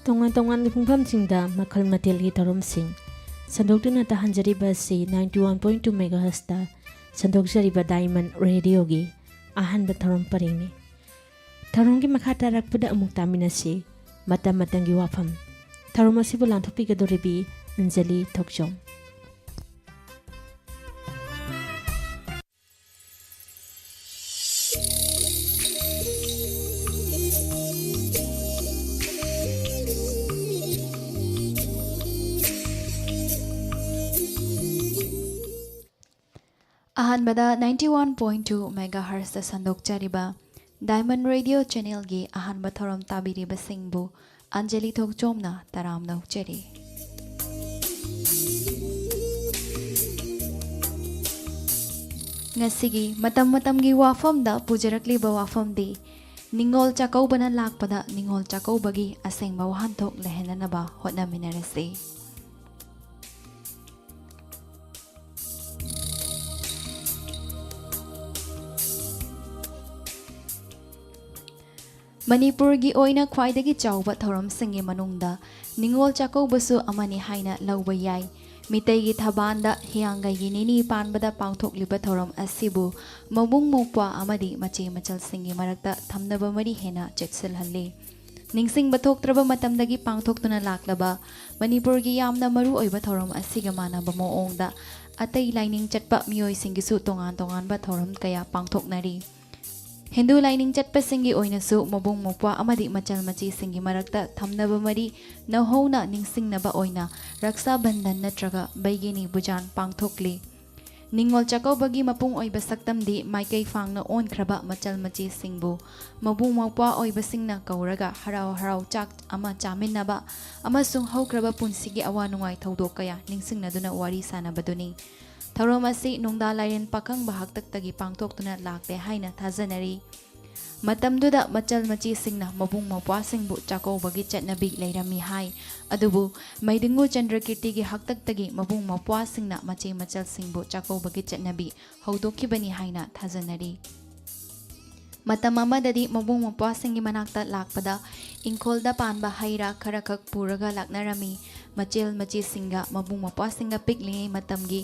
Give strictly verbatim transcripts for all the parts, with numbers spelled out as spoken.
ꯇꯣꯉꯥꯟ ꯇꯣꯉꯥꯟꯕ ꯄꯨꯡꯐꯝꯁꯤꯡꯗ ꯃꯈꯜ ꯃꯊꯦꯜꯒꯤ ꯊꯧꯔꯝꯁꯤꯡ ꯁꯟꯗꯣꯛꯇꯨꯅ ꯇꯥꯍꯟꯖꯔꯤꯕ ꯑꯁꯤ ninety one point two megahertzꯇ ꯁꯟꯗꯣꯛꯆꯔꯤꯕ Diamond Radioꯒꯤ ꯑꯍꯥꯟꯕ ꯊꯧꯔꯝ ꯄꯔꯤꯡꯅꯤ꯫ ꯊꯧꯔꯝꯒꯤ ꯃꯈꯥ ꯇꯥꯔꯛꯄꯗ ꯑꯃꯨꯛ ꯇꯥꯃꯤꯟꯅꯁꯤ꯫ ꯃꯇꯝ ꯃꯇꯝꯒꯤ ꯋꯥꯐꯝ꯫ ꯊꯧꯔꯝ ꯑꯁꯤꯕꯨ ꯂꯥꯟꯊꯣꯛꯄꯤꯒꯗꯧꯔꯤꯕꯤ ꯑꯟꯖꯂꯤ ꯊꯣꯛꯆꯣꯝ꯫ ꯑꯍꯥꯟꯕꯗ ninety one point two megahertzꯇ ꯁꯟꯗꯣꯛꯆꯔꯤꯕ Diamond Radio channelꯒꯤ ꯑꯍꯥꯟꯕ ꯊꯧꯔꯝ ꯇꯥꯕꯤꯔꯤꯕꯁꯤꯡꯕꯨ ꯑꯟꯖꯂꯤ ꯊꯣꯛꯆꯣꯝꯅ ꯇꯔꯥꯝꯅ ꯑꯣꯛꯆꯔꯤ꯫ ꯉꯁꯤꯒꯤ ꯃꯇꯝ ꯃꯇꯝꯒꯤ ꯋꯥꯐꯝꯗ ꯄꯨꯖꯔꯛꯂꯤꯕ ꯋꯥꯐꯝꯗꯤ, ꯅꯤꯉꯣꯜ ꯆꯥꯛꯀꯧꯕꯅ ꯂꯥꯛꯄꯗ ꯅꯤꯉꯣꯜ ꯆꯥꯛꯀꯧꯕꯒꯤ ꯑꯁꯦꯡꯕ ꯋꯥꯍꯟꯊꯣꯛ ꯂꯩꯍꯟꯅꯅꯕ ꯍꯣꯠꯅꯃꯤꯟꯅꯔꯁꯤ꯫ ꯃꯅꯤꯄꯨꯔꯒꯤ ꯑꯣꯏꯅ ꯈ꯭ꯋꯥꯏꯗꯒꯤ ꯆꯥꯎꯕ ꯊꯧꯔꯝꯁꯤꯡꯒꯤ ꯃꯅꯨꯡꯗ ꯅꯤꯉꯣꯜ ꯆꯥꯛꯀꯧꯕꯁꯨ ꯑꯃꯅꯤ ꯍꯥꯏꯅ ꯂꯧꯕ ꯌꯥꯏ꯫ ꯃꯤꯇꯩꯒꯤ ꯊꯕꯥꯟꯗ ꯍꯤꯌꯥꯡꯒꯩꯒꯤ ꯅꯤꯅꯤ ꯄꯥꯟꯕꯗ ꯄꯥꯡꯊꯣꯛꯂꯤꯕ ꯊꯧꯔꯝ ꯑꯁꯤꯕꯨ ꯃꯕꯨꯡ ꯃꯧꯄ꯭ꯋꯥ ꯑꯃꯗꯤ ꯃꯆꯦ ꯃꯆꯜꯁꯤꯡꯒꯤ ꯃꯔꯛꯇ ꯊꯝꯅꯕ ꯃꯔꯤ ꯍꯦꯟꯅ ꯆꯦꯠꯁꯤꯜꯍꯜꯂꯤ꯫ ꯅꯤꯡꯁꯤꯡꯕ ꯊꯣꯛꯇ꯭ꯔꯕ ꯃꯇꯝꯗꯒꯤ ꯄꯥꯡꯊꯣꯛꯇꯨꯅ ꯂꯥꯛꯂꯕ ꯃꯅꯤꯄꯨꯔꯒꯤ ꯌꯥꯝꯅ ꯃꯔꯨ ꯑꯣꯏꯕ ꯊꯧꯔꯝ ꯑꯁꯤꯒ ꯃꯥꯟꯅꯕ ꯃꯑꯣꯡꯗ ꯑꯇꯩ ꯂꯥꯏꯅꯤꯡ ꯆꯠꯄ ꯃꯤꯑꯣꯏꯁꯤꯡꯒꯤꯁꯨ ꯇꯣꯉꯥꯟ ꯇꯣꯉꯥꯟꯕ ꯊꯧꯔꯝ ꯀꯌꯥ ꯄꯥꯡꯊꯣꯛꯅꯔꯤ꯫ ꯍꯤꯟꯗꯨ ꯂꯥꯏꯅꯤꯡ ꯆꯠꯄꯁꯤꯡꯒꯤ ꯑꯣꯏꯅꯁꯨ ꯃꯕꯨꯡ ꯃꯧꯄ꯭ꯋꯥ ꯑꯃꯗꯤ ꯃꯆꯜ ꯃꯆꯦꯁꯤꯡꯒꯤ ꯃꯔꯛꯇ ꯊꯝꯅꯕ ꯃꯔꯤ ꯅꯧꯍꯧꯅ ꯅꯤꯡꯁꯤꯡꯅꯕ ꯑꯣꯏꯅ ꯔꯛꯁꯥ ꯕꯟꯙꯟ ꯅꯠꯇ꯭ꯔꯒ ꯕꯩꯒꯤꯅꯤ ꯕꯨꯖꯥꯟ ꯄꯥꯡꯊꯣꯛꯂꯤ꯫ ꯅꯤꯉꯣꯜ ꯆꯥꯛꯀꯧꯕꯒꯤ ꯃꯄꯨꯡ ꯑꯣꯏꯕ ꯁꯛꯇꯝꯗꯤ ꯃꯥꯏꯀꯩ ꯐꯥꯡꯅ ꯑꯣꯟꯈ꯭ꯔꯕ ꯃꯆꯜ ꯃꯆꯦꯁꯤꯡꯕꯨ ꯃꯕꯨꯡ ꯃꯧꯄ꯭ꯋꯥ ꯑꯣꯏꯕꯁꯤꯡꯅ ꯀꯧꯔꯒ ꯍꯔꯥꯎ ꯍꯔꯥꯎ ꯆꯥꯛ ꯑꯃ ꯆꯥꯃꯤꯟꯅꯕ ꯑꯃꯁꯨꯡ ꯍꯧꯈ꯭ꯔꯕ ꯄꯨꯟꯁꯤꯒꯤ ꯑꯋꯥ ꯅꯨꯡꯉꯥꯏ ꯊꯧꯗꯣꯛ ꯀꯌꯥ ꯅꯤꯡꯁꯤꯡꯅꯗꯨꯅ ꯋꯥꯔꯤ ꯁꯥꯅꯕꯗꯨꯅꯤ꯫ ꯊꯧꯔꯝ ꯑꯁꯤ ꯅꯨꯡꯗꯥ ꯂꯥꯏꯔꯦꯟ ꯄꯥꯈꯪꯕ ꯍꯥꯛꯇꯛꯇꯒꯤ ꯄꯥꯡꯊꯣꯛꯇꯨꯅ ꯂꯥꯛꯂꯦ ꯍꯥꯏꯅ ꯊꯥꯖꯅꯔꯤ꯫ ꯃꯇꯝꯗꯨꯗ ꯃꯆꯜ ꯃꯆꯦꯁꯤꯡꯅ ꯃꯕꯨꯡ ꯃꯧꯄ꯭ꯋꯥꯁꯤꯡꯕꯨ ꯆꯥꯛꯀꯧꯕꯒꯤ ꯆꯠꯅꯕꯤ ꯂꯩꯔꯝꯃꯤ ꯍꯥꯏ꯫ ꯑꯗꯨꯕꯨ ꯃꯩꯗꯤꯡꯉꯨ ꯆꯟꯗ꯭ꯔꯀꯤꯔꯇꯤꯒꯤ ꯍꯥꯛꯇꯛꯇꯒꯤ ꯃꯕꯨꯡ ꯃꯧꯄ꯭ꯋꯥꯁꯤꯡꯅ ꯃꯆꯦ ꯃꯆꯜꯁꯤꯡꯕꯨ ꯆꯥꯛꯀꯧꯕꯒꯤ ꯆꯠꯅꯕꯤ ꯍꯧꯗꯣꯛꯈꯤꯕꯅꯤ ꯍꯥꯏꯅ ꯊꯥꯖꯅꯔꯤ꯫ ꯃꯇꯝ ꯑꯃꯗꯗꯤ ꯃꯕꯨꯡ ꯃꯧꯄ꯭ꯋꯥꯁꯤꯡꯒꯤ ꯃꯅꯥꯛꯇ ꯂꯥꯛꯄꯗ ꯏꯪꯈꯣꯜꯗ ꯄꯥꯟꯕ ꯍꯩ ꯔꯥ ꯈꯔꯈꯛ ꯄꯨꯔꯒ ꯂꯥꯛꯅꯔꯝꯃꯤ꯫ ꯃꯆꯦꯜ ꯃꯆꯦꯁꯤꯡꯒ ꯃꯕꯨꯡ ꯃꯧꯄ꯭ꯋꯥꯁꯤꯡꯒ ꯄꯤꯛꯂꯤꯉꯩ ꯃꯇꯝꯒꯤ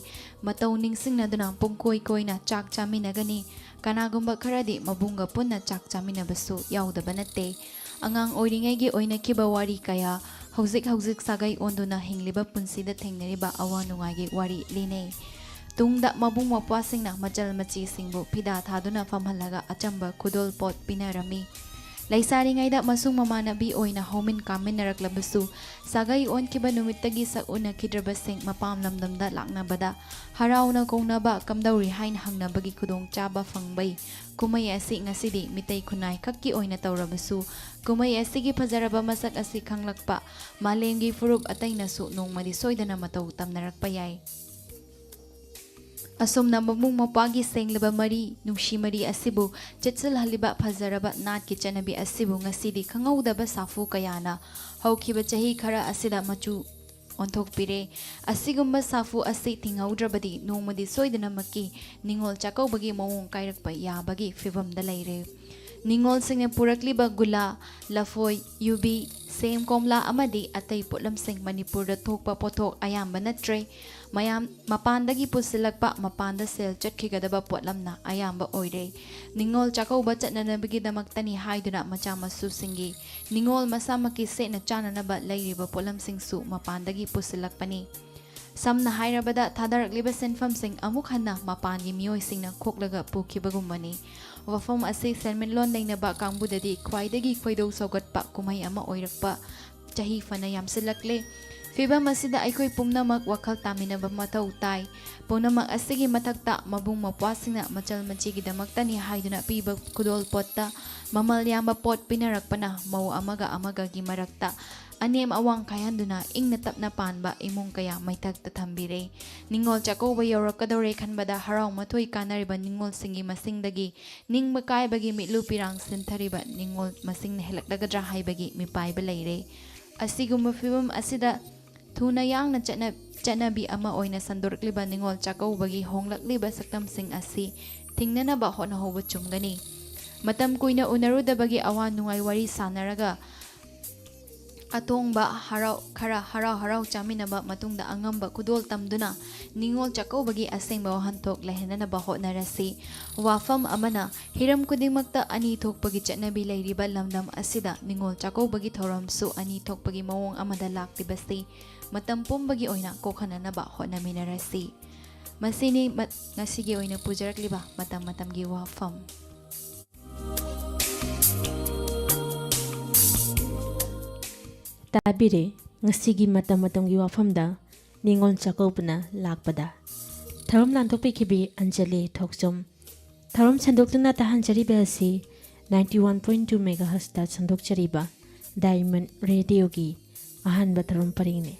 ꯃꯇꯧ ꯅꯤꯡꯁꯤꯡꯅꯗꯨꯅ ꯄꯨꯡꯀꯣꯏ ꯀꯣꯏꯅ ꯆꯥꯛ ꯆꯥꯃꯤꯟꯅꯒꯅꯤ꯫ ꯀꯅꯥꯒꯨꯝꯕ ꯈꯔꯗꯤ ꯃꯕꯨꯡꯒ ꯄꯨꯟꯅ ꯆꯥꯛ ꯆꯥꯃꯤꯟꯅꯕꯁꯨ ꯌꯥꯎꯗꯕ ꯅꯠꯇꯦ꯫ ꯑꯉꯥꯡ ꯑꯣꯏꯔꯤꯉꯩꯒꯤ ꯑꯣꯏꯅꯈꯤꯕ ꯋꯥꯔꯤ ꯀꯌꯥ ꯍꯧꯖꯤꯛ ꯍꯧꯖꯤꯛ ꯁꯥꯒꯩ ꯑꯣꯟꯗꯨꯅ ꯍꯤꯡꯂꯤꯕ ꯄꯨꯟꯁꯤꯗ ꯊꯦꯡꯅꯔꯤꯕ ꯑꯋꯥ ꯅꯨꯡꯉꯥꯏꯒꯤ ꯋꯥꯔꯤ ꯂꯤꯅꯩ꯫ ꯇꯨꯡꯗ ꯃꯕꯨꯡ ꯃꯧꯄ꯭ꯋꯥꯁꯤꯡꯅ ꯃꯆꯜ ꯃꯆꯤꯁꯤꯡꯕꯨ ꯐꯤꯗꯥ ꯊꯥꯗꯨꯅ ꯐꯝꯍꯜꯂꯒ ꯑꯆꯝꯕ ꯈꯨꯗꯣꯜ ꯄꯣꯠ ꯄꯤꯅꯔꯝꯃꯤ꯫ ꯂꯩꯁꯥꯔꯤꯉꯩꯗ ꯃꯁꯨꯡ ꯃꯃꯥꯟꯅꯕꯤ ꯑꯣꯏꯅ ꯍꯧꯃꯤꯟ ꯀꯥꯃꯤꯟꯅꯔꯛꯂꯕꯁꯨ, ꯁꯥꯒꯩ ꯑꯣꯟꯈꯤꯕ ꯅꯨꯃꯤꯠꯇꯒꯤ ꯁꯛ ꯎꯅꯈꯤꯗ꯭ꯔꯕꯁꯤꯡ ꯃꯄꯥꯝ ꯂꯝꯗꯝꯗ ꯂꯥꯛꯅꯕꯗ ꯍꯔꯥꯎꯅ ꯀꯧꯅꯕ ꯀꯝꯗꯧꯔꯤ ꯍꯥꯏꯅ ꯍꯪꯅꯕꯒꯤ ꯈꯨꯗꯣꯡꯆꯥꯕ ꯐꯪꯕꯩ ꯀꯨꯝꯍꯩ ꯑꯁꯤ ꯉꯁꯤꯗꯤ ꯃꯤꯇꯩ ꯈꯨꯟꯅꯥꯏ ꯈꯛꯀꯤ ꯑꯣꯏꯅ ꯇꯧꯔꯕꯁꯨ, ꯀꯨꯝꯍꯩ ꯑꯁꯤꯒꯤ ꯐꯖꯔꯕ ꯃꯁꯛ ꯑꯁꯤ ꯈꯪꯂꯛꯄ ꯃꯥꯂꯦꯝꯒꯤ ꯐꯨꯔꯨꯞ ꯑꯇꯩꯅꯁꯨ ꯅꯣꯡꯃꯗꯤ ꯁꯣꯏꯗꯅ ꯃꯇꯧ ꯇꯝꯅꯔꯛꯄ ꯌꯥꯏ꯫ ꯑꯁꯨꯝꯅ ꯃꯕꯨꯡ ꯃꯧꯄ꯭ꯋꯥꯒꯤ ꯁꯦꯡꯂꯕ ꯃꯔꯤ, ꯅꯨꯡꯁꯤ ꯃꯔꯤ ꯑꯁꯤꯕꯨ ꯆꯦꯠꯁꯤꯜꯍꯜꯂꯤꯕ ꯐꯖꯔꯕ ꯅꯥꯠꯀꯤ ꯆꯠꯅꯕꯤ ꯑꯁꯤꯕꯨ ꯉꯁꯤꯗꯤ ꯈꯪꯍꯧꯗꯕ ꯁꯥꯐꯨ ꯀꯌꯥꯅ ꯍꯧꯈꯤꯕ ꯆꯍꯤ ꯈꯔ ꯑꯁꯤꯗ ꯃꯆꯨ ꯑꯣꯟꯊꯣꯛꯄꯤꯔꯦ꯫ ꯑꯁꯤꯒꯨꯝꯕ ꯁꯥꯐꯨ ꯑꯁꯤ ꯊꯤꯡꯍꯧꯗ꯭ꯔꯕꯗꯤ ꯅꯣꯡꯃꯗꯤ ꯁꯣꯏꯗꯅꯃꯛꯀꯤ ꯅꯤꯉꯣꯜ ꯆꯥꯛꯀꯧꯕꯒꯤ ꯃꯑꯣꯡ ꯀꯥꯏꯔꯛꯄ ꯌꯥꯕꯒꯤ ꯐꯤꯕꯝꯗ ꯂꯩꯔꯦ꯫ ꯅꯤꯉꯣꯜꯁꯤꯡꯅ ꯄꯨꯔꯛꯂꯤꯕ ꯒꯨꯂꯥ, ꯂꯐꯣꯏ, ꯌꯨꯕꯤ, ꯁꯦꯝ, ꯀꯣꯝꯂꯥ ꯑꯃꯗꯤ ꯑꯇꯩ ꯄꯣꯠꯂꯝꯁꯤꯡ ꯃꯅꯤꯄꯨꯔꯗ ꯊꯣꯛꯄ ꯄꯣꯠꯊꯣꯛ ꯑꯌꯥꯝꯕ ꯅꯠꯇ꯭ꯔꯦ꯫ ꯃꯌꯥꯝ ꯃꯄꯥꯟꯗꯒꯤ ꯄꯨꯁꯤꯜꯂꯛꯄ, ꯃꯄꯥꯟꯗ ꯁꯦꯜ ꯆꯠꯈꯤꯒꯗꯕ ꯄꯣꯠꯂꯝꯅ ꯑꯌꯥꯝꯕ ꯑꯣꯏꯔꯦ꯫ ꯅꯤꯉꯣꯜ ꯆꯥꯛꯀꯧꯕ ꯆꯠꯅꯅꯕꯒꯤꯗꯃꯛꯇꯅꯤ ꯍꯥꯏꯗꯨꯅ ꯃꯆꯥ ꯃꯁꯨꯁꯤꯡꯒꯤ ꯅꯤꯉꯣꯜ ꯃꯁꯥꯃꯛꯀꯤ ꯁꯦꯠꯅ ꯆꯥꯅꯅꯕ ꯂꯩꯔꯤꯕ ꯄꯣꯠꯂꯝꯁꯤꯡꯁꯨ ꯃꯄꯥꯟꯗꯒꯤ ꯄꯨꯁꯤꯜꯂꯛꯄꯅꯤ꯫ ꯁꯝꯅ ꯍꯥꯏꯔꯕꯗ, ꯊꯥꯗꯔꯛꯂꯤꯕ ꯁꯦꯟꯐꯝꯁꯤꯡ ꯑꯃꯨꯛ ꯍꯟꯅ ꯃꯄꯥꯟꯒꯤ ꯃꯤꯑꯣꯏꯁꯤꯡꯅ ꯈꯣꯛꯂꯒ ꯄꯨꯈꯤꯕꯒꯨꯝꯕꯅꯤ꯫ ꯋꯥꯐꯝ ꯑꯁꯤ ꯁꯦꯟꯃꯤꯠꯂꯣꯟ ꯅꯩꯅꯕ ꯀꯥꯡꯕꯨꯗꯗꯤ ꯈ꯭ꯋꯥꯏꯗꯒꯤ ꯈꯣꯏꯗꯧ ꯁꯧꯒꯠꯄ ꯀꯨꯝꯍꯩ ꯑꯃ ꯑꯣꯏꯔꯛꯄ ꯆꯍꯤ ꯐꯅ ꯌꯥꯝꯁꯤꯜꯂꯛꯂꯦ꯫ ꯐꯤꯕꯝ ꯑꯁꯤꯗ ꯑꯩꯈꯣꯏ ꯄꯨꯝꯅꯃꯛ ꯋꯥꯈꯜ ꯇꯥꯃꯤꯟꯅꯕ ꯃꯊꯧ ꯇꯥꯏ꯫ ꯄꯨꯝꯅꯃꯛ ꯑꯁꯤꯒꯤ ꯃꯊꯛꯇ, ꯃꯕꯨꯡ ꯃꯧꯄ꯭ꯋꯥꯁꯤꯡꯅ ꯃꯆꯜ ꯃꯆꯤꯒꯤꯗꯃꯛꯇꯅꯤ ꯍꯥꯏꯗꯨꯅ ꯄꯤꯕ ꯈꯨꯗꯣꯜ ꯄꯣꯠꯇ ꯃꯃꯜ ꯌꯥꯝꯕ ꯄꯣꯠ ꯄꯤꯅꯔꯛꯄꯅ ꯃꯧ ꯑꯃꯒ ꯑꯃꯒꯒꯤ ꯃꯔꯛꯇ ꯑꯅꯦꯝ ꯑꯋꯥꯡ ꯈꯥꯏꯍꯟꯗꯨꯅ ꯏꯪꯅ ꯇꯞꯅ ꯄꯥꯟꯕ ꯏꯃꯨꯡ ꯀꯌꯥ ꯃꯩꯊꯛꯇ ꯊꯝꯕꯤꯔꯦ꯫ ꯅꯤꯉꯣꯜ ꯆꯥꯛꯀꯧꯕ ꯌꯧꯔꯛꯀꯗꯧꯔꯦ ꯈꯟꯕꯗ ꯍꯔꯥꯎ ꯃꯊꯣꯏ ꯀꯥꯅꯔꯤꯕ ꯅꯤꯉꯣꯜꯁꯤꯡꯒꯤ ꯃꯁꯤꯡꯗꯒꯤ ꯅꯤꯡꯕ ꯀꯥꯏꯕꯒꯤ ꯃꯤꯠꯂꯨ ꯄꯤꯔꯥꯡ ꯁꯤꯟꯊꯔꯤꯕ ꯅꯤꯉꯣꯜ ꯃꯁꯤꯡꯅ ꯍꯦꯜꯂꯛꯂꯒꯗ꯭ꯔꯥ ꯍꯥꯏꯕꯒꯤ ꯃꯤꯄꯥꯏꯕ ꯂꯩꯔꯦ꯫ ꯑꯁꯤꯒꯨꯝꯕ ꯐꯤꯕꯝ ꯑꯁꯤꯗ ꯊꯨꯅ ꯌꯥꯡꯅ ꯆꯠꯅ-, ꯆꯠꯅꯕꯤ ꯑꯃ ꯑꯣꯏꯅ ꯁꯟꯗꯣꯔꯛꯂꯤꯕ ꯅꯤꯉꯣꯜ ꯆꯥꯛꯀꯧꯕꯒꯤ ꯍꯣꯡꯂꯛꯂꯤꯕ ꯁꯛꯇꯝꯁꯤꯡ ꯑꯁꯤ ꯊꯤꯡꯅꯅꯕ ꯍꯣꯠꯅꯍꯧꯕ ꯆꯨꯝꯒꯅꯤ꯫ ꯃꯇꯝ ꯀꯨꯏꯅ ꯎꯅꯔꯨꯗꯕꯒꯤ ꯑꯋꯥ ꯅꯨꯡꯉꯥꯏ ꯋꯥꯔꯤ ꯁꯥꯟꯅꯔꯒ ꯑꯇꯣꯡꯕ ꯍꯔꯥꯎ ꯈꯔ ꯍꯔꯥꯎ ꯍꯔꯥꯎ ꯆꯥꯃꯤꯟꯅꯕ ꯃꯇꯨꯡꯗ ꯑꯉꯝꯕ ꯈꯨꯗꯣꯜ ꯇꯝꯗꯨꯅ ꯅꯤꯉꯣꯜ ꯆꯥꯛꯀꯧꯕꯒꯤ ꯑꯁꯦꯡꯕ ꯋꯥꯍꯟꯊꯣꯛ ꯂꯩꯍꯟꯅꯅꯕ ꯍꯣꯠꯅꯔꯁꯤ꯫ ꯋꯥꯐꯝ ꯑꯃꯅ, ꯍꯤꯔꯝ ꯈꯨꯗꯤꯡꯃꯛꯇ ꯑꯅꯤ ꯊꯣꯛꯄꯒꯤ ꯆꯠꯅꯕꯤ ꯂꯩꯔꯤꯕ ꯂꯝꯗꯝ ꯑꯁꯤꯗ ꯅꯤꯉꯣꯜ ꯆꯥꯛꯀꯧꯕꯒꯤ ꯊꯧꯔꯝꯁꯨ ꯑꯅꯤ ꯊꯣꯛꯄꯒꯤ ꯃꯑꯣꯡ ꯑꯃꯗ ꯂꯥꯛꯂꯤꯕꯁꯤ ꯃꯇꯝ ꯄꯨꯝꯕꯒꯤ ꯑꯣꯏꯅ ꯀꯣꯛꯍꯟꯅꯅꯕ ꯍꯣꯠꯅꯃꯤꯟꯅꯔꯁꯤ꯫ ꯃꯁꯤꯅꯤ ꯃ-, ꯉꯁꯤꯒꯤ ꯑꯣꯏꯅ ꯄꯨꯖꯔꯛꯂꯤꯕ ꯃꯇꯝ ꯃꯇꯝꯒꯤ ꯋꯥꯐꯝ꯫ ꯇꯥꯕꯤꯔꯦ ꯉꯁꯤꯒꯤ ꯃꯇꯝ ꯃꯇꯝꯒꯤ ꯋꯥꯐꯝꯗ ꯅꯤꯉꯣꯜ ꯆꯥꯛꯀꯧꯕꯅ ꯂꯥꯛꯄꯗ꯫ ꯊꯧꯔꯝ ꯂꯥꯟꯊꯣꯛꯄꯤꯈꯤꯕꯤ ꯑꯟꯖꯂꯤ ꯊꯣꯛꯆꯣꯝ꯫ ꯊꯧꯔꯝ ꯁꯟꯗꯣꯛꯇꯨꯅ ꯇꯥꯍꯟꯖꯔꯤꯕ ꯑꯁꯤ ninety one point two megahertzꯇ ꯁꯟꯗꯣꯛꯆꯔꯤꯕ Diamond Radioꯒꯤ ꯑꯍꯥꯟꯕ ꯊꯧꯔꯝ ꯄꯔꯤꯡꯅꯤ꯫